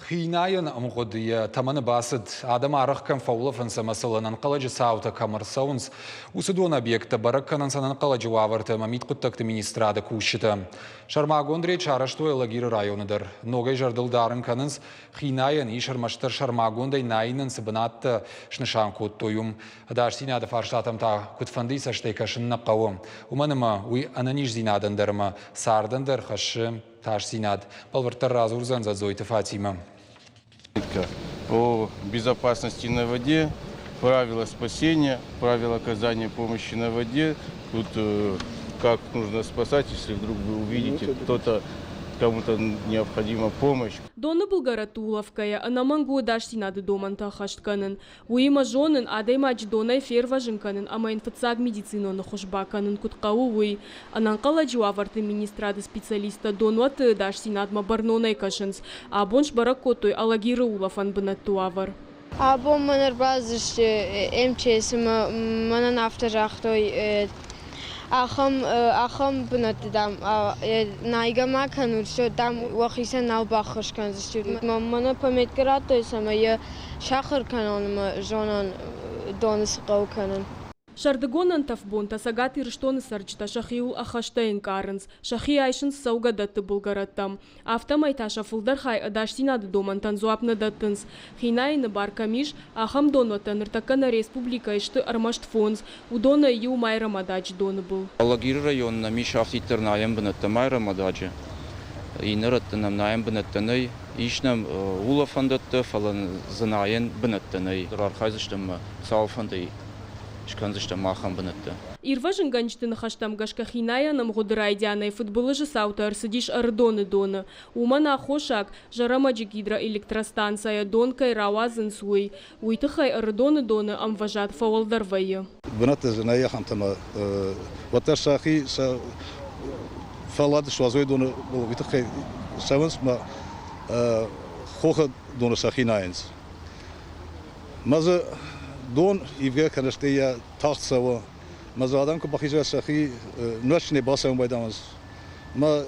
Хинайӕн ӕмгъуыд йӕ тӕмӕны бацыд. Адӕм арӕх кӕм фӕулӕфынц ӕмӕ сыл ӕнӕнхъӕлӕджы цаутӕ кӕм ӕрцӕуынц, уыцы доны объекттӕ бӕрӕг кӕнынц ӕнӕнхъӕлӕджы уавӕрты ӕмӕ мидхъуыддӕгты министрады кусджытӕ. Сӕрмагонд рейд сарӕзтой Алагиры районы дӕр. Ногӕй зӕрдыл дарын кӕнынц, хинайӕн ис ӕрмӕстдӕр сӕрмагондӕй найынӕн цы бынӕттӕ снысан кодтой, уым. Ӕдасдзинады фарстатӕм та куыдфӕндыйы цӕстӕй кӕсын нӕ хъӕуы. Уымӕн ӕмӕ уый ӕнӕниздзинадӕн дӕр ӕмӕ цардӕн дӕр хӕссы тасдзинад. Бӕлвырддӕр радзурдзӕн Дзӕдзойты Фатимӕ. О безопасности на воде, правила спасения, правила оказания помощи на воде. Тут как нужно спасать, если вдруг вы увидите, кто-то кому-то необходима помощь. Доны былгӕрӕтты улӕфгӕйӕ ӕнӕмӕнг у ӕдасдзинады домӕнтӕ ӕххӕст кӕнын. Уыимӕ зонын, адӕймаджы донӕй фервӕзын кӕнын ӕмӕ йын фыццаг медицинон ӕххуыс бакӕнын куыд хъӕуы, уый. Ӕнӕнхъӕлӕджы уавӕрты министрады специалисттӕ донуӕтты ӕдасдзинадмӕ бӕрнонӕй кӕсынц. Абон сбӕрӕг кодтой Алагиры улӕфӕн бынӕтты уавӕр. Абон мӕн ӕрбацыдысты МЧС-ы мӕ мӕнӕн афтӕ загътой, ахӕм, ахӕм бынӕтты, дам, найгӕ ма кӕнут, дам, уӕхицӕн нал баххуыс кӕндзыстут. Мӕнӕ пометкӕ радтой, цӕмӕй йӕ сахуыр кӕнон ӕмӕ зонон доны цы хъӕуы кӕнын. Сӕрдыгон ӕнтӕф бонтӕ Цӕгат Ирыстоны цӕрджытӕ сӕхиуыл ӕххӕстӕй ӕнкъарынц, сӕхи айсынц цӕугӕдӕтты былгӕрӕттӕм. Афтӕмӕй та сӕ фылдӕр хай ӕдасдзинады домӕнтӕн дзуапп нӕ дӕттынц. Хинайыны бар кӕм ис, ахӕм донуӕттӕ ныртӕккӕ нӕ республикӕйы сты ӕрмӕст фондз, уыдонӕй иу Майрӕмададжы доны был. Алагиры районы нӕм ис афтиддӕр найӕн бынӕттӕ Майрӕмададжы. Иннӕ рӕтты нӕм найӕн бынӕттӕ нӕй. Ис нӕм улӕфӕндӕттӕ, фӕлӕ дзы найӕн бынӕттӕ нӕй. Архайдзыстӕм ма цалфӕндӕй скӕндзыстӕм ахӕм бынӕттӕ. Ирвӕзынгӕнджыты ныхӕстӕм гӕсгӕ хинайӕн ӕмгъуыды райдианӕй фыдбылызы цаутӕ ӕрцыдис Ӕрыдоны доны. Уымӕн аххосаг, Зӕрӕмӕджы гидроэлектростанцӕйӕ дон кӕй рауадзынц, уый. Уый тыххӕй Ӕрыдоны доны ӕмвӕзад фӕуӕлдӕр вӕййы. Бынӕттӕ дзы нӕй ахӕмтӕ ӕмӕ уӕддӕр сӕхи сӕ фӕллад суадзой доны уый тыххӕй цӕуынц мӕ хохы доны сӕхи найынц. Мӕ дзы дон ивгӕ кӕны, стӕй йӕ тагъд цӕуы. Мӕ дзы адӕм куы бахизой сӕхи нуӕзтынӕй бацӕуын байдайынц. Мӕ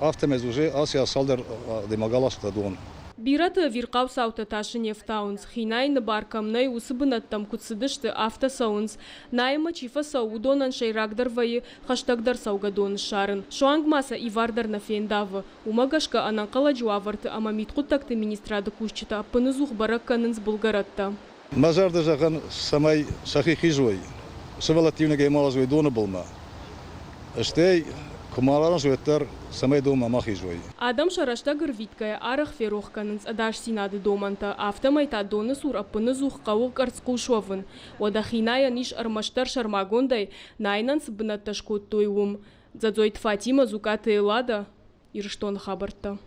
афтӕмӕй дзы уже ацы аз цалдӕр адӕймаг аласта дон. Бирӕты ӕвирхъау цаутӕ тасы не фтауынц, хинайыны бар кӕм нӕй, уыцы бынӕттӕм куыд цыдысты, афтӕ цӕуынц. Найынмӕ чи фӕцӕуы, уыдонӕн сӕйрагдӕр вӕййы хӕстӕгдӕр цӕугӕдон ссарын. Суанг ма сӕ ивар дӕр нӕ фендавы. Уымӕ гӕсгӕ ӕнӕнхъӕлӕджы уавӕрты ӕмӕ мидхъуыддӕгты министрады кусджытӕ ӕппыныдзух бӕрӕг кӕнынц былгӕрӕттӕ. Мӕ зӕрдӕ зӕгъӕн, цӕмӕй сӕхи хизой, сывӕллӕтты иунӕгӕй ма уадзой доны былмӕ. Стӕй, куы ма рарынц, уӕддӕр цӕмӕй донмӕ ма хизой. Адӕм сӕ рӕстӕг ӕрвитгӕйӕ арӕх ферох кӕнынц ӕдасдзинады домӕнтӕ, афтӕмӕй та доны цур ӕппыныдзух хъӕуы къӕрцхъус уӕвын. Уӕдӕ хинайӕн ис ӕрмӕстдӕр сӕрмагондӕй, найынӕн цы бынӕттӕ скодтой, уым. Дзӕдзойты Фатимӕ, Дзукъаты Эллада, Ирыстоны хабӕрттӕ.